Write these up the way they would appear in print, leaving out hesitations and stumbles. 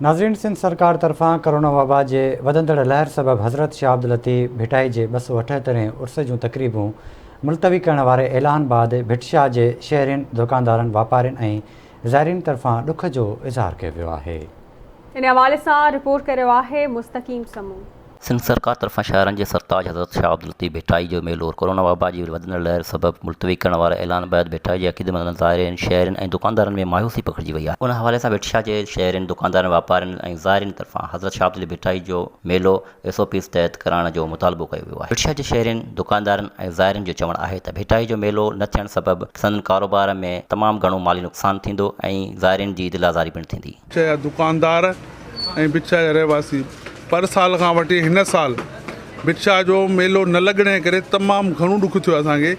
ناظرين سنڌ سرڪار طرفان ڪرونا وبا جي وڌندڙ لهر سبب حضرت شاهه عبداللطيف ڀٽائي جي 278 هين عرس جون تقريبون ملتوي ڪرڻ واري اعلان بعد ڀٽ شاهه جي شهرين، دوڪاندارن، واپارين ۽ زائرين طرفان ڏک جو اظهار ڪيو ويو آهي. ان حوالي سان رپورٽ ڪري رهيو آهي مستقيم سمون. سنڌ سرڪار طرفان شاعرن جي سرتاج حضرت شاهه عبداللطيف ڀٽائي جو ميلو ڪورونا وبا جي وڌندڙ لهر سبب ملتوي ڪرڻ واري اعلان بعد ڀٽائي جي عقيدتمندن، زائرين، شهرين ۽ دڪاندارن ۾ مايوسي پکڙجي وئي آهي. ان حوالي سان ڀٽ شاهه جي شهرين، دڪاندارن، واپارين ۽ زائرين طرفان حضرت شاهه عبداللطيف ڀٽائي جو ميلو ايس او پيز تحت ڪرائڻ جو مطالبو ڪيو ويو آهي. ڀٽ شاهه جي شهرين، دڪاندارن ۽ زائرين جو چوڻ آهي ته ڀٽائي جو ميلو نه ٿيڻ سبب سندن ڪاروبار ۾ تمام گهڻو مالي نقصان ٿيندو ۽ زائرين جي دل آزاري پڻ ٿيندي. ڀٽ شاهه جا دڪاندار ۽ ڀٽ شاهه جا رهواسي پر سال کان وٺي هن سال ڀٽ شاهه جو ميلو نه لڳڻ جي ڪري تمام گهڻو ڏک ٿيو آهي اسان کي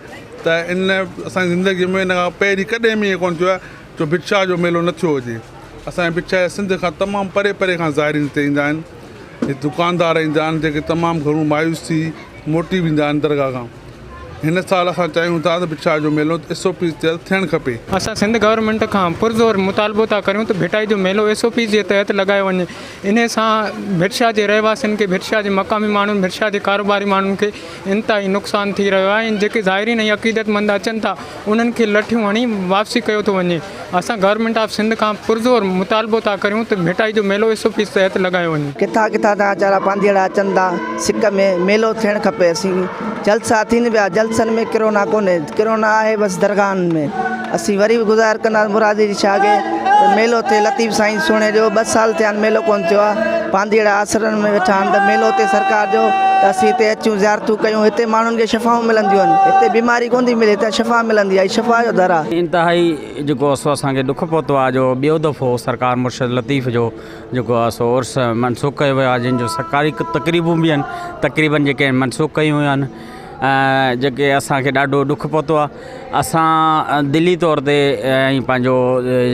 ته ان اسان جي زندگي ۾ ان کان پهرين ڪڏهن به ائين ڪونه ٿيو آهي جو ڀٽ شاهه جو ميلو نه ٿيو هجي اسان جي ڀٽ شاهه جا سنڌ کان تمام پري پري کان زائرين هتي ايندا آهن دڪاندار ايندا آهن جيڪي تمام گهڻو مايوس ٿي موٽي ويندا آهن درگاهه کان هن سال اسان چاهيون ٿا ته ڀٽ شاهه جو ميلو ايس او پيز تحت ٿيڻ کپي. اسان سنڌ گورنمينٽ کان پرزور مطالبو ٿا ڪريون ته ڀٽائي جو ميلو ايس او پيز جي تحت لڳايو وڃي انهي سان ڀٽ شاهه جي رهواسين کي ڀٽ شاهه جي مقامي ماڻهن ڀٽ شاهه جي ڪاروباري ماڻهن کي انتهائي نقصان ٿي رهيو آهي ۽ جيڪي زائرين ۽ عقيدتمند اچن ٿا انهن کي لٺيون هڻي واپسي ڪيو ٿو وڃي اسان گورنمينٽ آف سنڌ کان پرزور مطالبو ٿا ڪريون ته ڀٽائي جو ميلو ايس او پيز تحت لڳايو وڃي. ڪٿان ڪٿان تان ويچارا پانڌيئڙا اچن ٿا سڪ ۾ ميلو ٿيڻ کپي اسين جلسا ٿين پيا جلسن ۾ ڪرونا ڪونهي ڪرونا آهي بس درگاهن ۾ اسين وري به گذار ڪنداسين مراد علي شاهه کي ته ميلو ٿئي لطيف سائين سهڻي جو ٻه سال ٿيا آهن ميلو ڪونه ٿيو آهي پانڌيئڙا آسرن ۾ ويٺا آهن ته ميلو ٿئي سرڪار جو ته اسين هتي اچون زيارتون ڪيون هتي ماڻهن کي شفائون ملنديون آهن هتي بيماري ڪونه ٿي ملي هتان شفا ملندي آهي شفا جو در آهي. انتهائي جيڪو سو اسان کي ڏک پهتو آهي جو ٻيو دفعو سرڪار مرشد لطيف جو جيڪو آهي سو عرس منسوخ ڪيو ويو آهي جن جو سرڪاري تقريبون به آهن تقريبن جيڪي آهن منسوخ ڪيون ويون آهن ۽ جيڪي اسان کي ڏاڍو ڏک پهتو آهي اسان دلي طور تي ۽ پنهنجو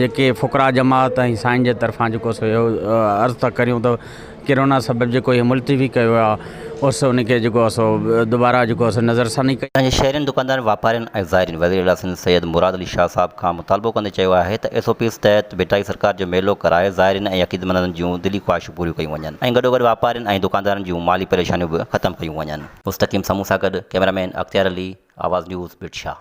جيڪي فقراء جماعت ۽ سائين جي طرفان جيڪو سو اهو عرض ٿا ڪريون ته ڪرونا سبب جيڪو هي ملتوي ڪيو ويو آهي اس ان کي جيڪو آهي سو دوباره جيڪو آهي سو نظر ثاني ڪئي. پنهنجي شهرين، دڪاندارن، واپارين ۽ زائرين وزير اعليٰ سنڌ سيد مراد علي شاهه صاحب کان مطالبو ڪندي چيو آهي ته ايس او پيز تحت ڀٽائي سرڪار جو ميلو ڪرائي زائرين ۽ عقيدتمندن جون دلي خواهشون پوريون ڪيون وڃن ۽ گڏوگڏ واپارين ۽ دڪاندارن جون مالي پريشانيون به ختم ڪيون وڃن. مستقيم سمون سان گڏ ڪئميرا مين اختيار علي، آواز نيوز، ڀٽ شاهه.